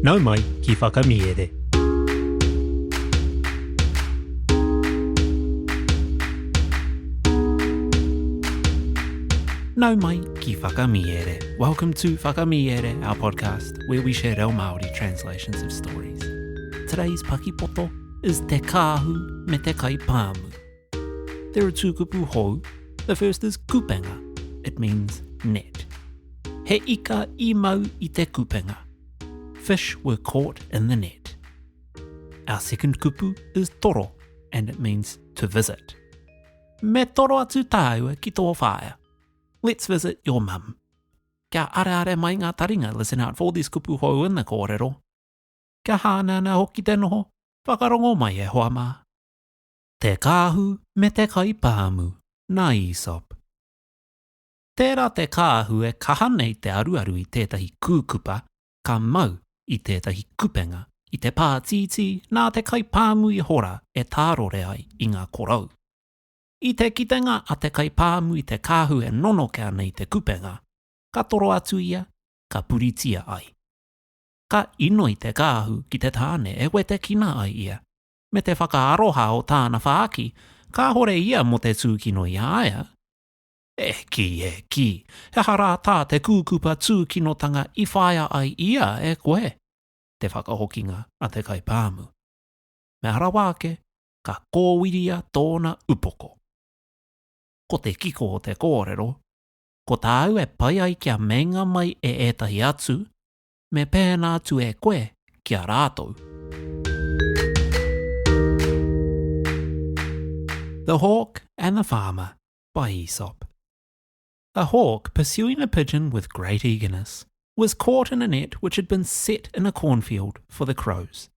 Nau mai ki Whakamiere. Nau mai ki Whakamiere. Welcome to Whakamiere, our podcast where we share reo Māori translations of stories. Today's pakipoto is Te Kāhu me te Kaipāmu. There are two kupu hou. The first is kupenga. It means net. He ika i mau i te kupenga. Fish were caught in the net. Our second kupu is toro, and it means to visit. Me toro atu tāua ki tō whaea. Let's visit your mum. Kia areare mai ngā taringa, listen out for this kupu hou in the kōrero. Kia hāneanea hoki te noho, whakarongo mai e hoa mā. Te kāhu me te kaipāmu, nā Aesop. Tērā te kāhu e kaha nei te aruaru i tētahi kūkupa ka mau i tētahi kupenga i te pātītī nā te kaipāmu i hora e tārore ai i ngā korou. I te kitenga a te kaipāmu i te kāhu e nonoke ana i te kupenga, ka toro atu ia, ka puritia ai. Ka inoi te kāhu ki te tāne e wetekina ai ia, me te whakaaroha o tāna whāki, kāhore ia mō te tūkino i a ia. E kī, e kī, he aha rā tā te kūkupa tūkinotanga i whāia ai ia e koe? Te whakahokinga a te kaipāmu. Mea rawa ake, ka kōwiria tōna upoko. Ko te kiko o te kōrero, ko tāu e pai ai kia meinga mai e ētahi atu, me pēnā atu e koe ki a rātou. The Hawk and the Farmer by Aesop. A hawk pursuing a pigeon with great eagerness was caught in a net which had been set in a cornfield for the crows.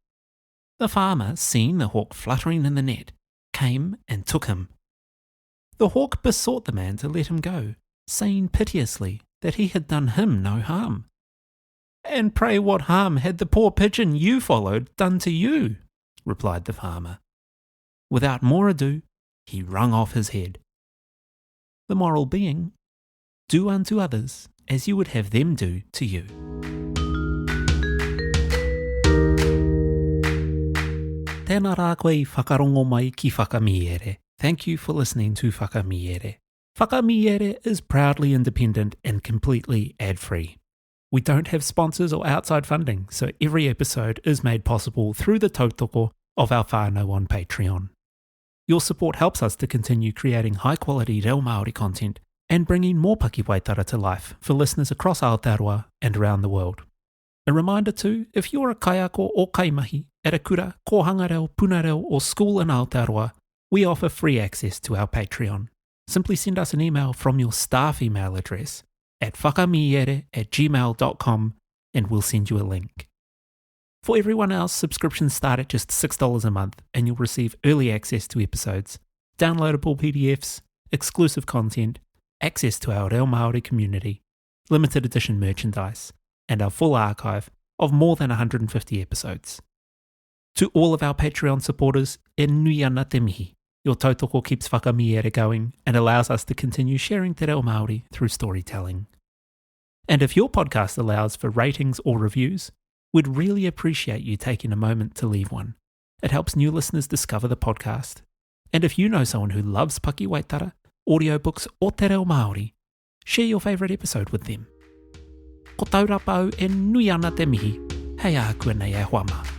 The farmer, seeing the hawk fluttering in the net, came and took him. The hawk besought the man to let him go, saying piteously that he had done him no harm. And pray what harm had the poor pigeon you followed done to you? replied the farmer. Without more ado, he wrung off his head. The moral being, do unto others as you would have them do to you. Tēnā rā koe i whakarongo mai ki Whakamiere. Thank you for listening to Whakamiere. Whakamiere is proudly independent and completely ad-free. We don't have sponsors or outside funding, so every episode is made possible through the tautoko of our whānau on Patreon. Your support helps us to continue creating high quality reo Māori content and bringing more pakiwaitara to life for listeners across Aotearoa and around the world. A reminder too, if you're a kaiako or kaimahi at a kura, kōhanga reo, puna reo or school in Aotearoa, we offer free access to our Patreon. Simply send us an email from your staff email address at whakamiere at gmail.com and we'll send you a link. For everyone else, subscriptions start at just $6 a month and you'll receive early access to episodes, downloadable PDFs, exclusive content, access to our Reo Māori community, limited edition merchandise, and our full archive of more than 150 episodes. To all of our Patreon supporters, e nui ana te mihi. Your tautoko keeps Whakamiere going and allows us to continue sharing te reo Māori through storytelling. And if your podcast allows for ratings or reviews, we'd really appreciate you taking a moment to leave one. It helps new listeners discover the podcast. And if you know someone who loves pakiwaitara, audiobooks or te reo Māori, share your favourite episode with them. Ko taurapa au e nui ana te mihi, hei ākuanei e hoa mā.